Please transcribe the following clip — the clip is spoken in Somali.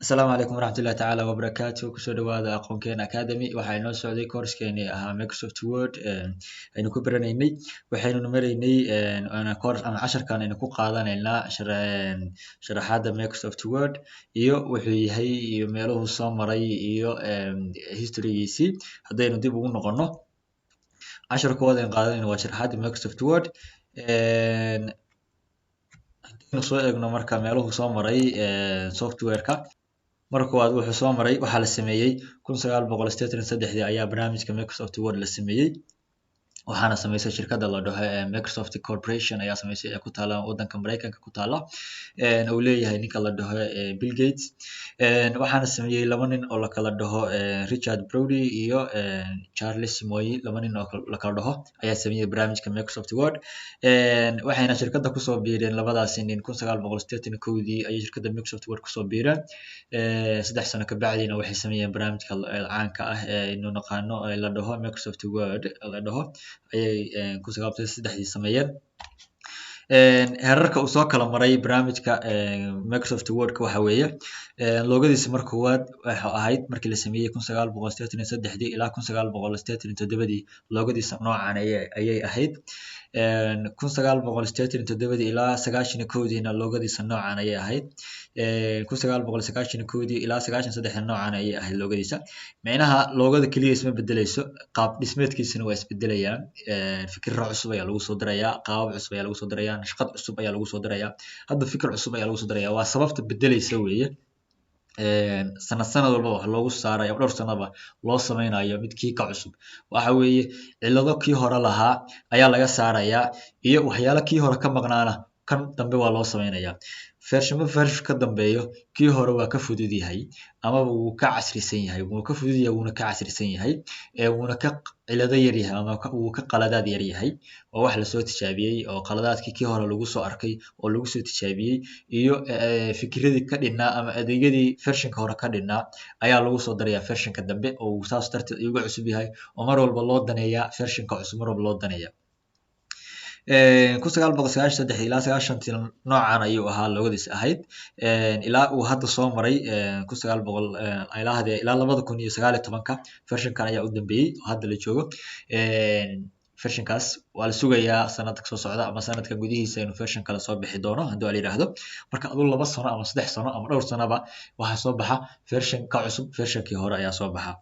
Asalaamu calaykum waraxmatullahi tacaala wabarakaatu. Kusoo dhawaada Aqoonkeena Academy. Waxaa inoo socday course-keenii ahaa Microsoft Word aynu ku baranaynay. Waxaynu maraynay course ama casharkan aynu ku qaadanaynaa sharaxaadda Microsoft Word iyo wuxuu yahay iyo meeluhu soo maray iyo history-giisii. Haddaynu dib ugu noqono casharka koowaad aynu qaadanayno waa sharaxaadda Microsoft Word. Haddaynu soo eegno marka meeluhu soo maray software-ka, marka koowaad wuxuu soo maray, waxaa la sameeyey 1983-dii ayaa barnaamijka Microsoft Word la sameeyey. Waxaana sameysay shirkadda la dhaho Microsoft Corporation ayaa sameysay, ee ku taala wadanka Mareykanka ku taala, uu leeyahay ninka la dhaho Bill Gates. Waxaana sameeyey laba nin oo lakala dhaho Richard Brodie iyo Charles Murray. Laba nin oo lakala dhaho ayaa sameeyey barnaamijka Microsoft Word. Waxayna shirkadda kusoo biireen labadaasi nin 1981-dii ayay shirkadda Microsoft Word kusoo biireen. 3 sano kabacdina waxay sameeyeen barnaamijka caanka ah ee aynu naqaano, la dhaho Microsoft Word la dhaho, ayay 1983-dii sameeyeen. Heerarka uu soo kala maray barnaamijka Microsoft Wordka waxa weeye: logo-diisa marka koowaad waxa ahayd markii la sameeyey 1983-dii ilaa 1987-dii, logo-diisa noocan ayay ahayd. 1987-dii ilaa 91-diina logo-diisa noocan ayay ahayd. 1991-dii ilaa 93-dii noocan ayay ahayd logo-diisa. Micnaha logo-da keliya isma bedeleyso, qaab dhismeedkiisana waa isbedelayaan. Fikirro cusub ayaa lagu soo darayaa, qaabab cusub ayaa lagu soo darayaa, nashqad cusub ayaa lagu soo darayaa, hadda fikir cusub ayaa lagu soo darayaa. Waa sababta bedeleysa weeye. Sanad sanad walba wax loogu saarayo, dhowr sanaba loo sameynayo mid kii ka cusub, waxa weeye cillado kii hore lahaa ayaa laga saarayaa iyo waxyaalo kii hore ka maqnaana kan dambe waa loo sameynayaa. Version-ba version ka dambeeyo kii hore waa ka fudud yahay amaba wuu ka casrisan yahay, wuu ka fudud yahay, wuuna ka casrisan yahay, wuuna ka cilado yar yahay ama wuu ka qaladaad yar yahay. Waa wax lasoo tijaabiyey oo qaladaadkii kii hore lagu soo arkay oo lagu soo tijaabiyey iyo fikradii ka dhinnaa ama adeegyadii version-ka hore ka dhinnaa ayaa lagu soo darayaa version-ka dambe, oo uu saas darteed uga cusub yahay, oo mar walba loo daneeyaa version-ka cusub, mar walba loo daneeyaa. 1993 ilaa 90-tii noocan ayuu ahaa logo-diis ahayd, ilaa uu hadda soo maray kun sagaal boqol ilaa hadee ilaa 2019-ka version-kan ayaa u dambeeyey oo hadda la joogo. Version-kaas waa la sugayaa sanadka soo socda ama sanadka gudihiisa inuu version kale soo bixi doono haddii la yidhaahdo. Marka aduu 2 sano ama 3 sano ama dhowr sanoba waxaa soo baxa version ka cusub version-kii hore ayaa soo baxa.